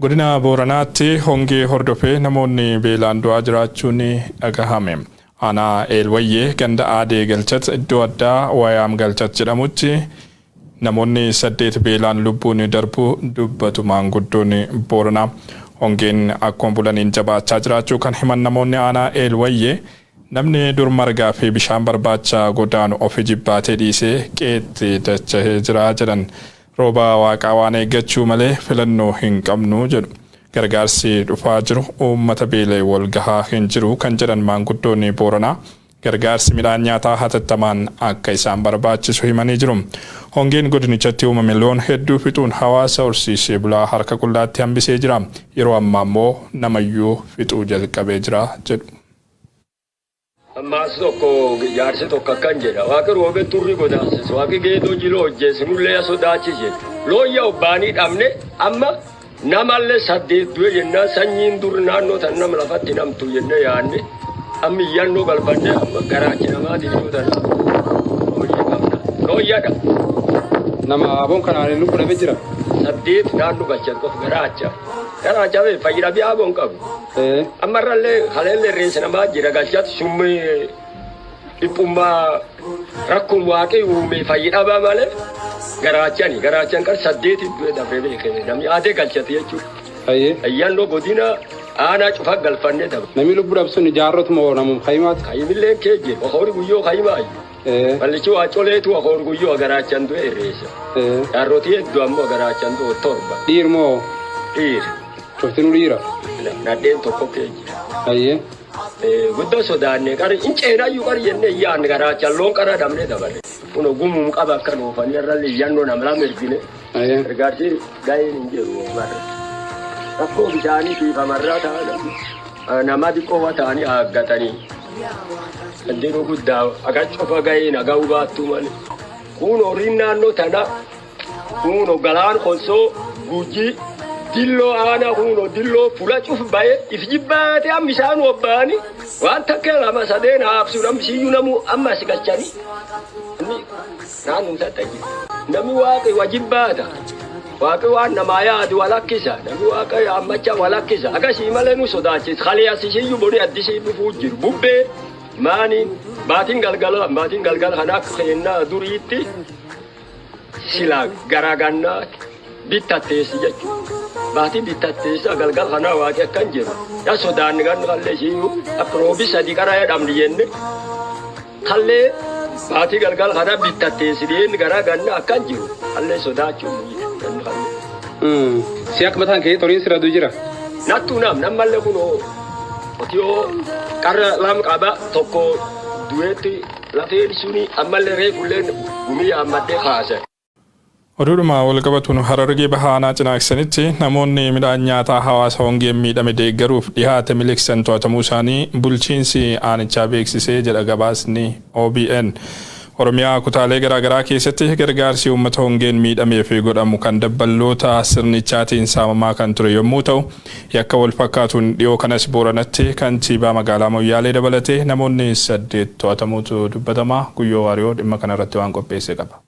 Godina Booranaatti hongee hordofee namoonni beelaan du'aa jiraachuun dhagahame. Aanaa Eelwayyee ganda Aadee Galchat iddoo addaa Wayaam Galchat jedhamutti namoonni 8 beelaan lubbuun darbuu dubbatu maanguddoon Booranaa. Hongeen akkuma bulaniin jabaachaa jiraachuu kan himan namoonni aanaa Eelwayyee namni dur margaa fi bishaan barbaacha godaanu of ijibbaatee dhiisee qe'eetti dachahee jira jedhan. Rooba waaqaa waan eeggachuu malee filannoo hin qabnu jedhu. Gargaarsi dhufaa jiru uummata beela'e wal gahaa hin jiru kan jedhan maanguddoonni Booranaa gargaarsi midhaan nyaataa hatattamaan akka isaan barbaachisu himanii jiru. Hongeen godinichatti uumame loon hedduu fixuun hawaasa horsiisee bulaa harka qullaatti hambisee jira. Yeroo ammaa immoo namayyuu fixuu jalqabee jira jedhu. Ammaas tokko jaarsi tokko akkan jedha. Waaqi roobe turri godaansis. Waaqi geedoo jiloo hojjeesse nullee sodaachise. Looyya obbaanii dhabne amma namallee 8 du'e jennaan sanyiin dur naannoo tan nama lafatti namtu jennee yaadne amma iyyannoo galfanne amma garaachi namaatiin yoo tan hojii qabna. Looyyadha. Nama aboon kanaan lubbu dhabe jira. 8 naannoo galchan qofa garaacha. Garaacha bee fayyida biyaa aboon qabu. Ammarrallee haleellee reessa namaa jira galchatti summii dhiphummaa rakkoon waaqii uume fayyidhabaa malee garaachani garaachan qar 8 du'e dafee beekee namni aadee galchate jechuudha. Iyyannoo godina aanaa cufa galfannee dabra. Namni lubbuu dhabsuun jaarrotu moo namum kaayimaati? Kaayimillee kee jira horii guyyoo kaayimaayi. Ballichi waa coleetu horii guyyoo garaachan du'e irreessa. Jaarrotii hedduu ammoo garaachan du'e 7. Dhiir moo? Dhiir. Cuftinuu dhiira? Nadheen tokko kee jira. Guddoo sodaanne qari hin ceenayyuu qari jennee yaadne garaachan loon qara dhabnee dabarre. Kun gumuun qaba akka nuufanii irra iyyannoo nama lama ergine. Gargaarsi gaheen hin jiru warra. Rakkoo bishaanii fiifamarraa ta'an nama xiqqoo ta'anii haaggatanii. Addinuu guddaa akka cufa gaheen haga hubaattuu malee. Kun horiin naannoo tana kun galaan konsoo gujii dilloo aanaa kun dilloo fula cuf baye if jibbaate amma isaan obbaani waan takka lama sadeen haabsu namni siyyuu namu amma as galchanii inni naannoo isaatti jira. Namni waaqi wajibbaata. Waaqi waan namaa yaadu walakkisa. Namni waaqa yaammacha walakkisa. Akkasii malee nu sodaachisa. Kalee asisiyyuu bori addisii dhufuu jiru. Bubbee maaniin baatiin galgala baatiin galgala kan akka keennaa duriitti sila garagannaa bittatteessi jechuudha. Baatii bittatteessa galgal kanaa waaqi akkan jiru. Yaa sodaanni kan kallee siyyuu akka roobi 3 qara jedhamni jenne kallee baatii galgal kanaa bittatteessi dhiyeenni garagannaa akkan jiru kallee sodaachuun kallee. Si akka mataan kee horiin sirra jira. Nattuu nam nammallee kunoo qotiyoo qarra lama qaba tokko du'eetti lafeen suni ammallee reefulleen gumii ammaddee kaase. Oduudhuma walqabatuun Harargee Bahaa aanaa Cinaaksanitti namoonni midhaan nyaataa hawaasa hongeen miidhame deeggaruuf dhihaate miliqsan to'atamuu isaanii bulchiinsi aanichaa beeksisee jedha gabaasni OBN. Oromiyaa kutaalee garaagaraa keessatti gargaarsi uummata hongeen miidhameef godhamu kan dabballoota sirnichaatiin saamamaa kan ture yommuu ta'u yakka wal fakkaatuun dhiyoo kanas Booranatti kantiibaa magaalaa Moyyaalee dabalatee namoonni 8 to'atamuutu dubbatama. Guyyoo Waariyoo dhimma kanarratti waan qopheesse qaba.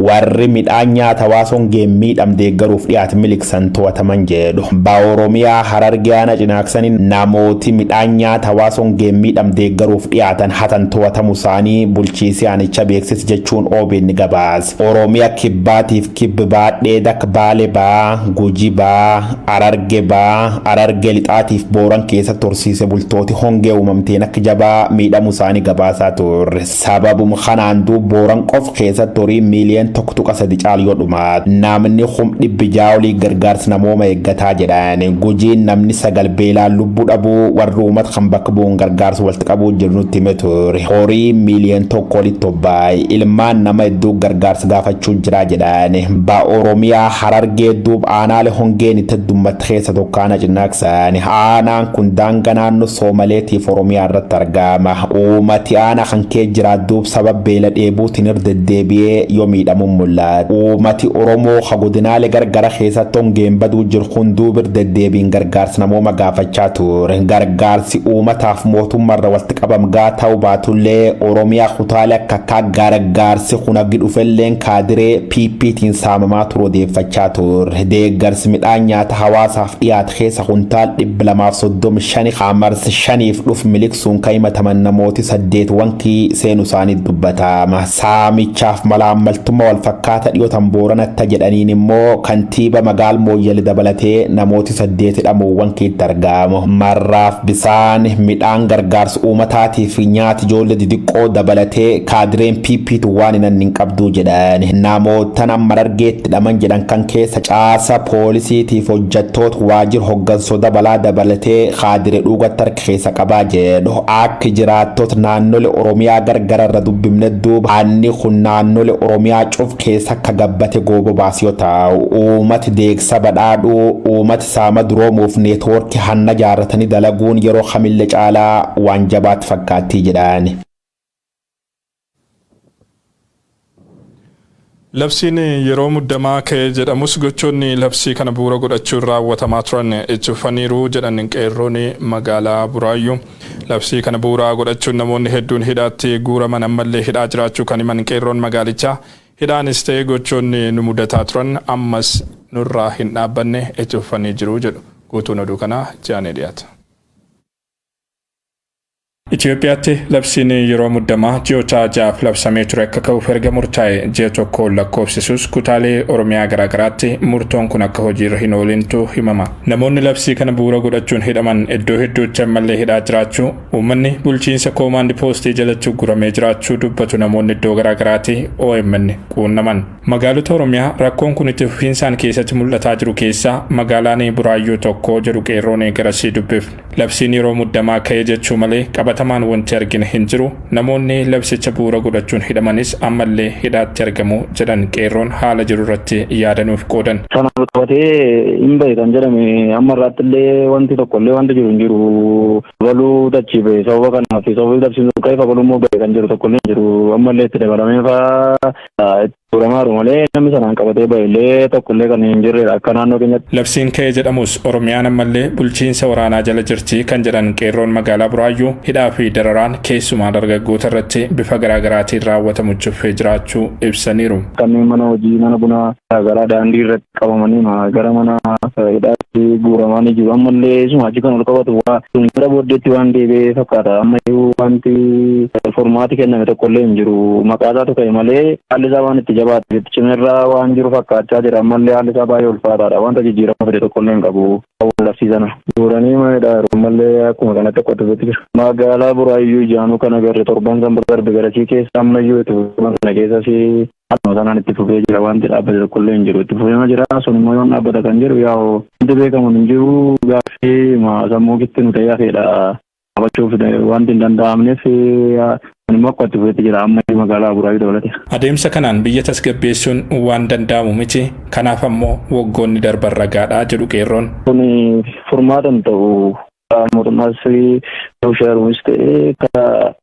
Warri midhaan nyaata hawaasa hongeen miidhame deeggaruuf dhiyaate miliqsan to'ataman jedhu. Baha Oromiyaa Harargee aanaa Cinaaksanii namooti midhaan nyaata hawaasa hongeen miidhame deeggaruuf dhiyaatan hatan to'atamu isaanii bulchiisii aanicha beeksise jechuun OBN gabaase. Oromiyaa kibbaatiif kibbi baadhee dak Baale baa, Guji baa, Hararge baa, Hararge lixaatiif Booran keessatti horsiise bultooti hongee uumamteen akka jabaa miidhamu isaanii gabaasaa turre. Sababuma kanaan duub Booran qof keessatti horii miiliyoona 1.3 caalu yoo dhumaatu namni 600,000 olii gargaarsa namooma eeggataa jedhan. Gujiin namni 9 beelaan lubbuu dhabuu warri uummata kan bakka bu'uun gargaarsa walitti qabuu jiru nutti hime ture. Horii 1 miiliyoona olitti obbaa'e ilmaan nama hedduu gargaarsa gaafachuu jira jedhan. Ba Oromiyaa Harargee duub aanaalee hongeen itti heddummatte keessa tokko aanaa Cinaaksaan. Aanaan kun daangaa naannoo Soomaleetiif Oromiyaa irratti argama. Uummati aanaa kan kee jiraat duub sababa beela dheebuutiin irra deddeebi'ee yoo miidhamuun mul'ata. Uummati Oromoo ha godinaalee gargara keessatti hongeen baduu jiru kun duub irra deddeebiin gargaarsa namooma gaafachaa ture. Gargaarsi uummataaf mootummaarra walitti qabam gaa ta'uu baatullee Oromiyaa kutaalee akka akka gargaarsi kun hagi dhufelleen kaadiree PPtiin saamamaa turu odeeffachaa ture. Deeggarsi midhaan nyaata hawaasaaf dhiyaate keessa kuntaal 235 hamarsi 5f dhuf miliqsuun kan himataman namooti 8 wankii seenu isaanii dubbatama. Saamichaaf malaammaltummaa wal fakkaata dhiyootan Booranatti jedhaniin immoo kantiiba magaal Mooyyale dabalatee namooti 8 hidhamuun wankiitti argamu. Marraaf bisaan midhaan gargaarsa uummataatiif nyaati ijoollee xixiqqoo dabalatee kaadireen PPtu waan hin qabduu jedhan. Namoota amma Harargeetti hidhaman jedhan kan keessa caasa poolisiitiif hojjettoota waajjira hoggansoota balaa dabalatee kaadiree dhugatti harka keessa qabaa jedhu. Akka jiraattota naannolee Oromiyaa gargara irra dubbifne duuba anni kun naannolee Oromiyaa cuf keessa akka gabbate goobo baas yoo ta'u uummati deegsa badhaadhuu uummati saama duroomuuf neetwoorkii hanna jaarratanii dalaguun yeroo kamillee caalaa waan jabaatti fakkaattii jedhan. Labsiin yeroo muddamaa ka'e jedhamus gochoonni labsii kana bu'uura godhachuun raawwatamaa turan itti fufaniiru jedhan qeerroon magaalaa Buraayyuu. Labsii kana bu'uura godhachuun namoonni hedduun hidhaatti guuraman ammallee hidhaa jiraachuu kan himan qeerroon magaalichaa, hidhaanis ta'e gochoonni nu mudataa turan ammas nurraa hin dhaabbanne, itti fufanii jiru jedhu. Guutuun oduu kanaa ji'aanee dhiyaata. Itoophiyaatti labsiin yeroo muddamaa ji'oota 6f labsamee ture akka ka'uuf erga murtaa'e ji'a 1 lakkoofsisus, kutaalee Oromiyaa garaagaraatti murtoon kun akka hojiirra hin oolintu himama. Namoonni labsii kana bu'uura godhachuun hidhaman iddoo hedduutti ammallee hidhaa jiraachuu, uummanni bulchiinsa koomaandi poostii jalatti guramee jiraachuu dubbatu namoonni iddoo garaagaraatti OMN quunnaman. Magaalota Oromiyaa rakkoon kun itti fufiinsaan keessatti mul'ataa jiru keessaa magaalaan Buraayyuu tokko jedhu qeerroon garasii dubbifne. Labsiin yeroo muddamaa ka'ee jechuu malee qabatamaan wanti argine hin jiru. Namoonni labsicha bu'uura godhachuun hidhamanis ammallee hidhaatti argamu jedhan qeerroon haala jiru irratti yaadanuuf qoodan. Sana qabatee hin bahe kan jedhame amma irraatti illee wanti tokko illee wanti jiru hin jiru. Abaluu dachii bahe sababa kanaaf, sababa labsiin sun ka'eef abaluu immoo bahe kan jiru tokko illee hin jiru. Ammallee itti dabalamee fa'aa itti turamaaru malee namni sanaan qabatee bahe illee tokko illee kan hin jirredha akka naannoo keenyatti. Labsiin ka'ee jedhamus Oromiyaan ammallee bulchiinsa waraanaa jala jirti kan jedhan qeerroon magaalaa Buraayyuu, hidhaa fi dararaan keessumaa dargaggoota irratti bifa garaagaraatiin raawwatamu cuffee jiraachuu ibsaniiru. Kanneen mana hojii, mana bunaa garaagaraa, daandii irratti qabamanii gara mana hidhaatti guuramaa ni jiru. Ammallee isuma achi kan ol qabatu waa gara booddeetti waan deebi'ee fakkaata. Ammayyuu wanti furmaati kenname tokkollee hin jiru. Maqaa isaatu ka'e malee haalli isaa waan itti jabaate itti cimerraa waan jiru fakkaachaa jira. Ammallee haalli isaa baay'ee ulfaataadha. Wanta jijjiirama fide tokkollee hin qabu. Labsii sana. Guuranii mana hidhaa jiru. Ammallee akkuma kanatti akka itti jira. Magaalaa Buraayyuu ijaanuu kan agarre torban san darbe garasii keessa ammayyuu itti fufee kana keessas haaluma sanaan itti fufee jira. Wanti dhaabbate tokkollee hin jiru. Itti fufeema jira. Sun immoo yoon dhaabbata kan jiru yaa'u wanti beekamu hin jiru, gaaffii sammuu kitti nu ta'ee hafeedha. Qabachuuf wanti hin danda'amneef kun immoo akka itti fufeetti jira amma magaalaa Buraayyuu dabalate. Adeemsa kanaan biyya tasgabbeessuun waan danda'amu miti. Kanaaf ammoo waggoonni darban ragaadha jedhu qeerroon. Kun furmaata hin ta'u. Mootummaas sharuunis ta'ee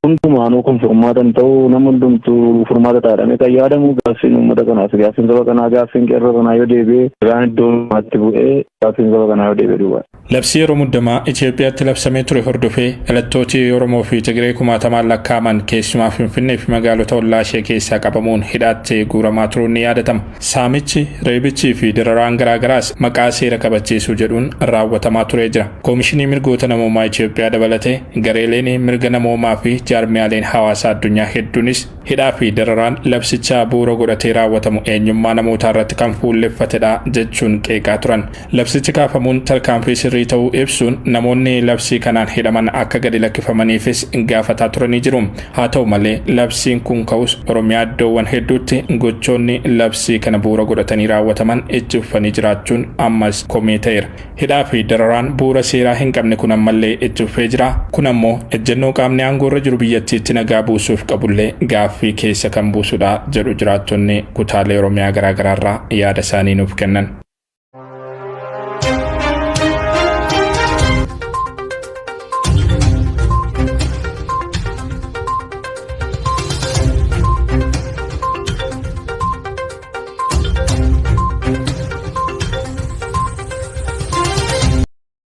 hundumaanuu kun furmaata hin ta'u. Nama hundumtuu furmaata taadhamee kan yaadamu gaaffiin uummata kanaaf, gaaffiin saba kanaa, gaaffiin qeerroo kanaa yoo deebi'ee, ragaan iddoo hundumaatti bu'ee gaaffiin saba kanaa yoo deebi'e duuba. Labsii yeroo muddamaa Itoophiyaatti labsamee ture hordofee dhalattooti Oromoo fi Tigree kumaatamaan lakkaa'aman keessumaa Finfinnee fi magaalota ollaa ishee keessaa qabamuun hidhaatti guuramaa turuun ni yaadatama. Saamichi, reebichii fi dararaan garaagaraas maqaa seera kabachiisuu jedhuun raawwatamaa turee jira. Koomishinii mirgoota namoomaa Itoophiyaa dabalatee Gareeleen mirga namoomaa fi jaarmiyaaleen hawaasaa addunyaa hedduunis hidhaa fi dararaan labsichaa bu'uura godhatee raawwatamu eenyummaa namootaa irratti kan fuulleffatedha jechuun qeeqaa turan. Labsichi kaafamuun tarkaanfii sirrii ta'uu ibsuun namoonni labsii kanaan hidhaman akka gadi lakkifamaniifis gaafataa turanii jiru. Haa ta'u malee, labsiin kun ka'us Oromiyaa iddoowwan hedduutti gochoonni labsii kana bu'uura godhatanii raawwataman itti fufanii jiraachuun ammas komii ta'eera. Hidhaa fi dararaan bu'uura seeraa hin qabne kun ammallee itti fufee jira. Kun ammoo ejjennoo qaamni aangoorra jiru biyyattiitti nagaa buusuuf qabullee gaaffii keessa kan buusudha jedhu jiraattonni kutaalee Oromiyaa garaagaraarraa yaada isaanii nuuf kennan.